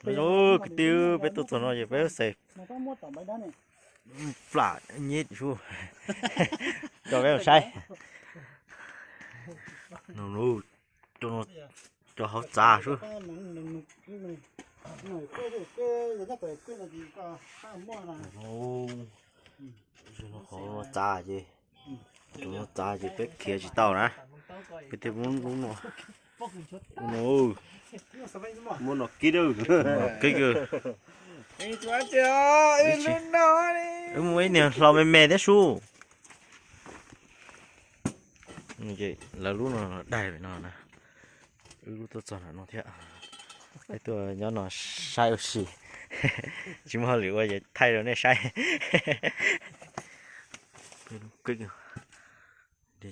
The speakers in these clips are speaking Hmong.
Kwv tij, peb tuaj txog no ces peb xav plam nyeb sub coj peb mus saib. Cov hauv txav sub. Qhov txav ces, tus no txav ces peb khiav tsis tau na. Peb thiaj muab lub no, muab no kib, kib. Wb muaj ib niag hlau me me thiab sub. Lawv lub no daig no na. Wb lub tuaj txog no thiab. Peb tuaj nyob no saib ua si, tsis muaj hauj lwm ua ces thaij rau nej saib. Peb lub kib,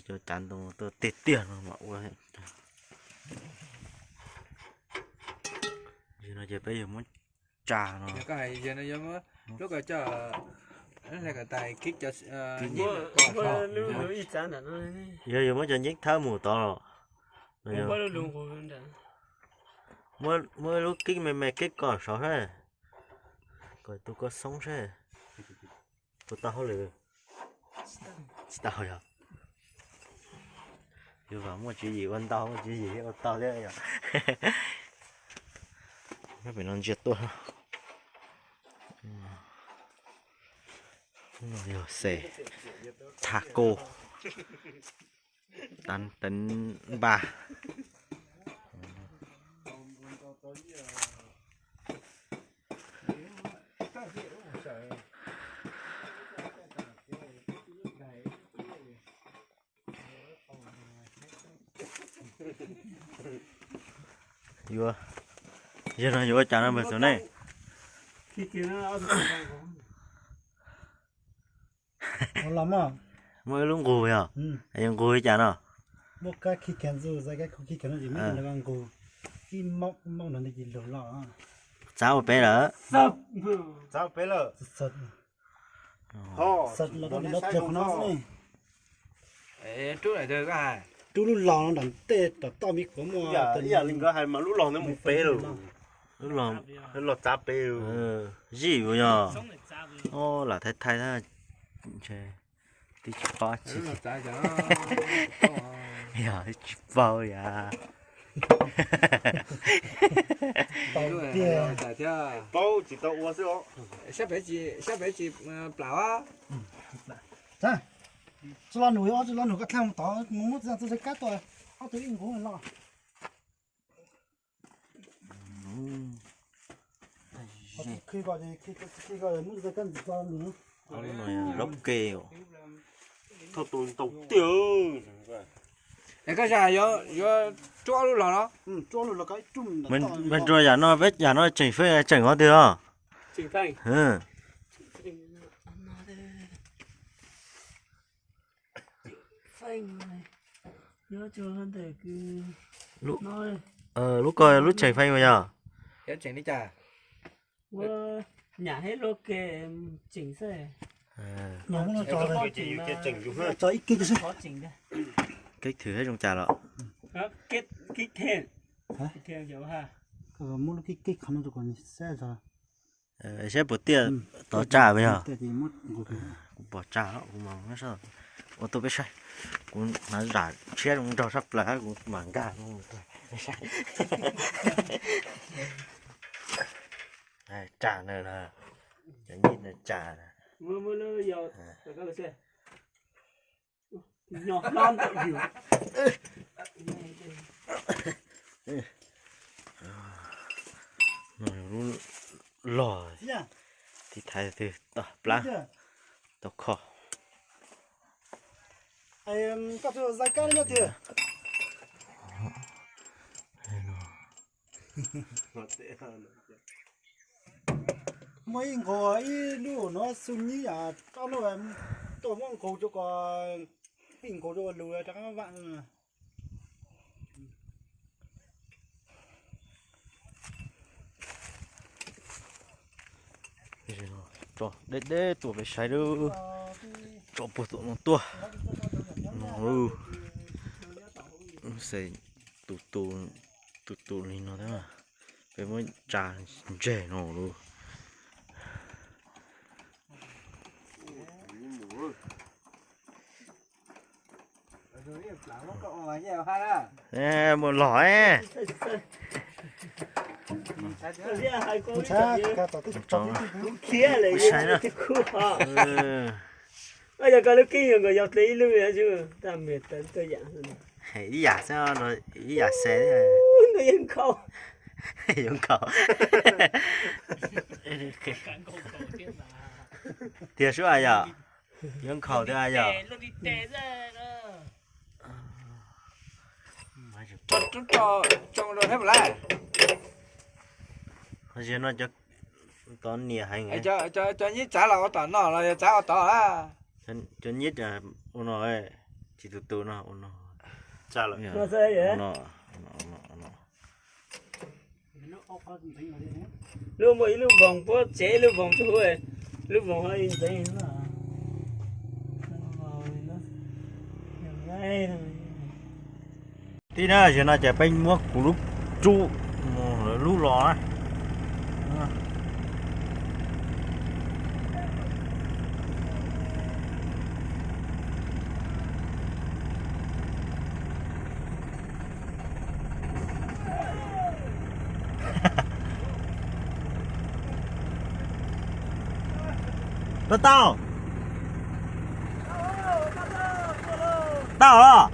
cov cav ntoo tuaj tiag tiag no mas ua. No ces peb yuav muab tsa no. Yog yuav muab cov nyeeb thawb mus tod los, muab lub kib me me kib kom saud seb, kom tus ko xoob seb puas tau hauj lwm. Tsis tau yog. Yuav vam muaj tswv yim ua ntau, muaj tswv yim ua tau thiab yog. Pem no ntsia tuaj. Yog xes tha ko, teev npa. Yuav, yog no yuav ua cas no npawg Txoov Neej? Los mas. Muaj ib lub nqug yog, yog nqug li cas no? Muaj kab khi kiag ntxuj, kab khi kiag no ces muab nqug, ib mauj no ntawd ces lug los. Txav ua pem lawm. Txav ua pem lawm. Rub lub los no nram tej tom toj me kuv muaj ib yam li nkawd hais mas lub los ntawd mus pem lawm. Lub los, los txav pem. Zij ua yog, lam thaij thaij, twb tsis paub tsis, yog twb tsis paub yam. Paub tsis tau ua xwb. Sab pem tsis plam. Tsis los num, ob tsis los num, koj dlha mus tod mus muab txiv txoj kab tuaj, ob tug ib nqus los. Laub ke, thauj tus ntau tiag. Es koj zam yuav rub ob lub los los? Npawg Nruas, yam no peb yam no tseem feej tseem hov twg os? Lub ko lub tseem feej ua yog? Nyam hib lub ke tseem xwb. Keb thwm hab zoo cas los? Muab lub kib keb qhov no rau kom saib tso. Saib puas tiaj tod tsa puas yog? Kuv pom tsa los kuv mam ua tuaj peb saib. Kuv hnav zam tshiab zoo nraug sab plaws kuv mam nkag peb saib. Tsa na, cov nyij na tsa na. Lub log tiv thaiv twg tau plab tau kho. Koj tus zais kab nyob twg? Muaj ib nqus ib lub no xu nyib, ob lub tuaj muab nqus rau kom, ib nqus rau ua lus rov qab vam. Tso deb deb tuaj peb saib lub, tso puag tom no tuaj. Xes tus tus Tus tus li no thiab, peb muab tsa ntseg no lawm. Mus los. Saib na. Yog koj lub kib yog nkawd yog dle ib lub, ib yam xwb, ib yam xe. Yuav nkhaus. Tiag sub yom. Yuav nkhaus tiag yom. Ho ziag no cov tod nias heev. Cov nyib txav los ua tom no los yog txav ua tod? Cov nyib ua no, tsis tus tus no ua no. Lub muaj ib lub voos puab tsev, ib lub voos tsuj huv, lub voos ho ntxeev. Tib na, zaum no ces peb muab kuv lub rub mus lub los na. Tau tau. Tau os.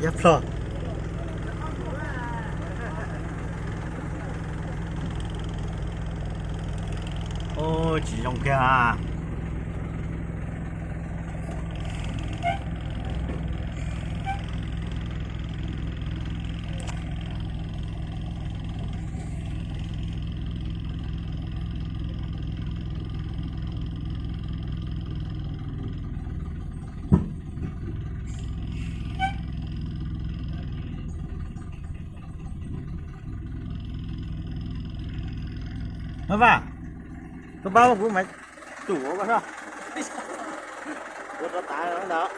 Yab plho. Tsis zoo kiag. Maj Vaj, koj pab kuv mas tus ua koj soj. Ua rau tas ntawd.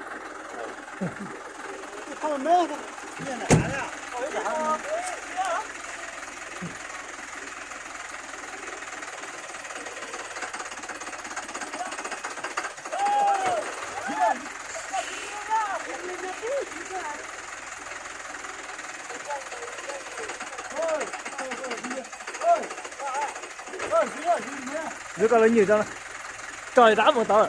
Yuav kom lawv nyem tso, tso dab mus tod.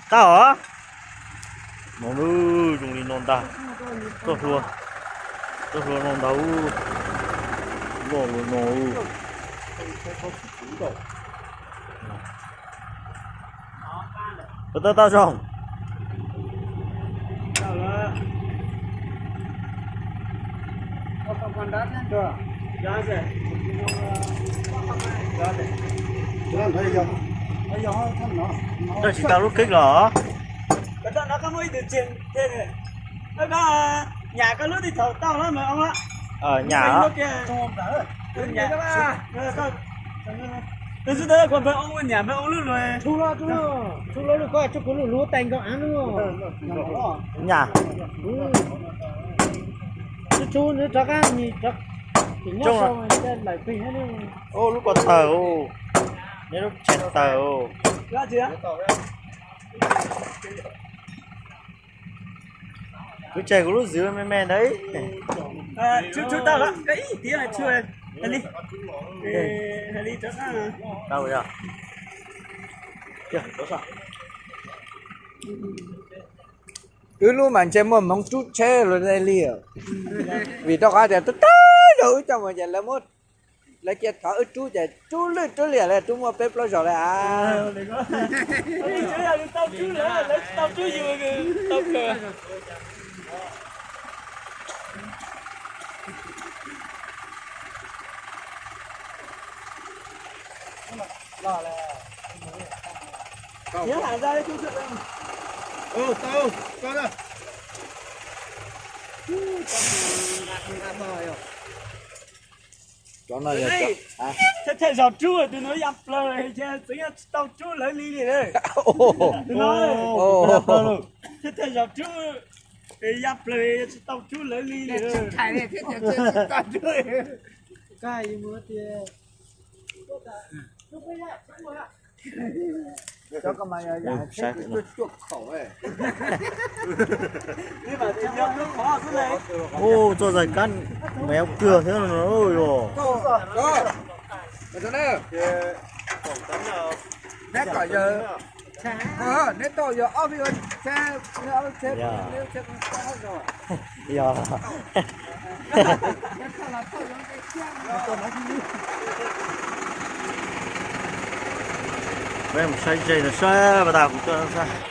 Qab os. No, zoo li no ntag. Txoj hlua, txoj hlua no ntag. Loj li no. Puas tau tau zoo? Tsis tau lub khib los? Nyam koj lub tib thaum tau na mas oo. Nyam. Tus xwb tau koj npawg oo, nyam npawg oo lub lug. Txhub lub koj txhub kuv lub lub tais nkaus av lub. Nyam. Txhub txhub nws rov qab nws rov tim nyob sau lawm pig. Lub ko taws, neb lub tsev taws. Kuv tseg kuv lub zwm me me ntawd. Tau yog. Wb lub mas ntshe muaj hmoov rub tsheb luaj li, vim rau qhov tias tag tag zog wb coj mus ces lawv muab Lawv cia thov wb rub ces rub lwj rub liam li, rub muaj peb plaub zaus li as. Tau rub lawv, lawv tsis tau rub yus, tau kawg. Cov no yog, thiab thiaj zaum rub, tus no ya plaws, txawm yog tsis tau rub lawv li li. Tus no, thiab thiaj zaum rub, ya plaws, tsis tau rub lawv li li. Ub, txoj zais kab maiv kawg thiab no yog. Neb kom yawg, neb tau yawg ob peb, yog. Peb mus saib ze no saib, pas tas kuv tuaj saib.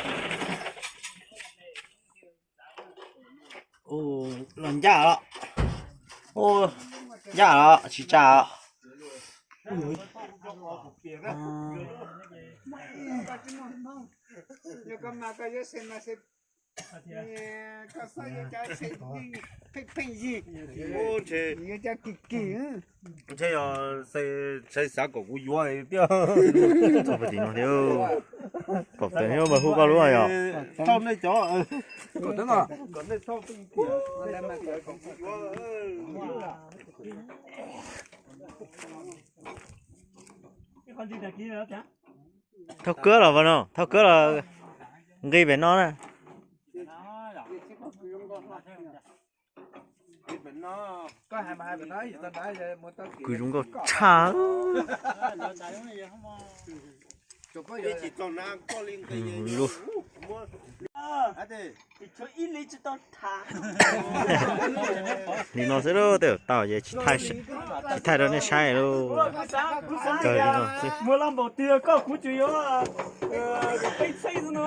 Ua, los ncaj los. Ua, ncaj los tsis tsa os. Ntshe yog xav kom kuv yuav thiab. Txog pem tim no thiab, kom pem thiab mas hu koj lub yog. Thauj kawb los no, thauj kawb los nqis pem no na. Kws zoo nkauj tshaj. Li no xwb, tej zaum tau ces tsis thaij, tsis thaij rau nej saib lauj. Kawg li no xwb. Muaj laj npaum tiag koj kuv tseem yuav peb txheej xwb no.